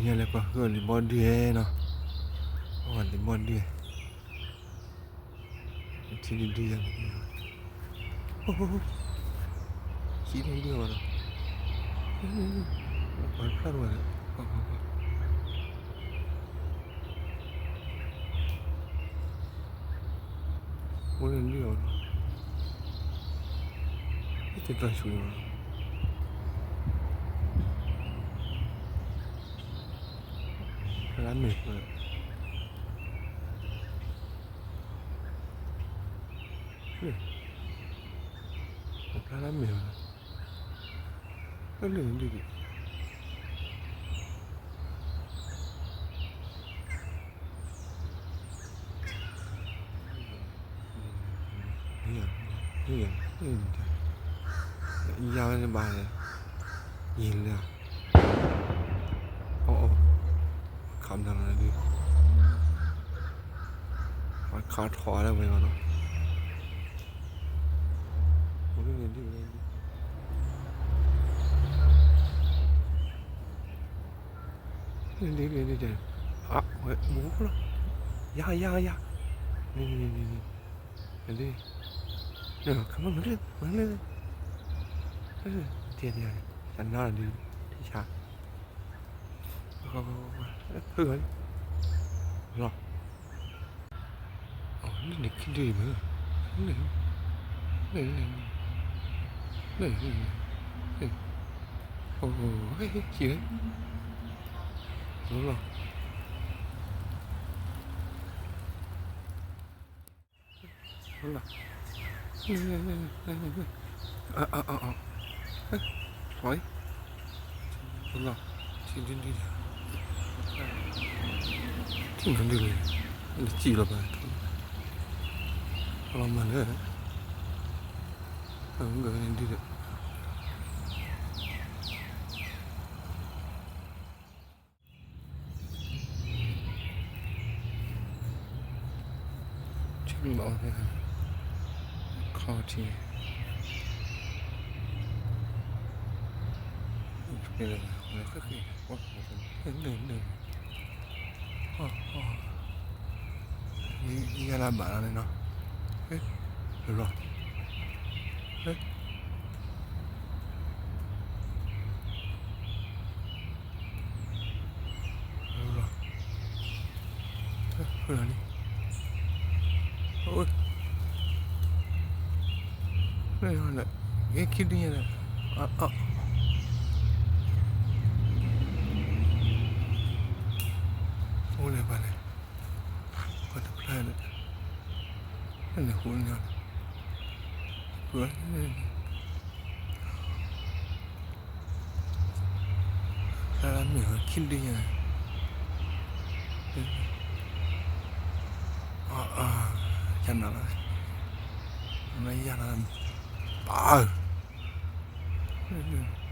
ညါလဲၤကွၢ်ဃုအီၤလံာ်ဘီဒုၣ်နီၤ, အီၤလံာ်ဘီဒုၣ်, ထံဒုၣ်ဒုၣ်ယၤန့ၣ်, ခံဒုၣ်ဒုၣ်အီၤဒီး, ပှၤဖျါထီၣ်ဝဲ, ကွၢ်ကွၢ်ကွၢ် အိၣ်လၢလံအီၤလီၤ, ဟဲတတၢ်ဆူၣ်လီၤ, ဖျါလၢမဲာ်, ဖျါလၢမဲာ်လီၤ, လၢလံဒုၣ်ဒုၣ် ယၤဝဲဘၣ်, ယံာ်လၢ, အီၣ်အီၣ်, ခးမနုၤလီၤဒုး, ခးထီၣ်လၢဝဲလီၤနီၤ, ဒ်, ဒ်, ဒ်, ဝဲ, မူလီၤ, ယၤ ယၤ ယၤ, န့ၣ် န့ၣ် န့ၣ်, ခမီ မၤလဲၣ် မၤလဲၣ်, တဲ တဲ ယၤနၤဒုး, ထံဆါ, ဖုၣ်လီၤ, လၢန့ၣ်ခံဒုအံၤမ့ၢ်, လၢ, လၢ, လၢ, အိၣ်, ဟဲ ဟဲ ဟဲ လီၤလီၤ လီၤ, လီၤ, ထံၣ်မၤဒုးလံ, လၢစံၣ်လီၤဘၣ်, လီၤမၤလၢ, ဒုး ထံၣ်ဘၣ်အီၤ, ခီထံ, ယၤလၢဘၣ်လီၤန့ၣ်နီၤ, လီၤ, လီၤ, လီၤ, လီၤ, ခံဒုညါန့ၣ်, အိၣ်လၢပှၤန့ၣ်, ပှၤတဖျါန့ၣ်, န့ၣ်ဟူန့ၣ်, တၢ်မ့ၢ်ဝဲခံဒုညါ, ယၤနၤလီၤ, မ့ၢ်ယၤလီၤ, ပၢ်ဧၢ,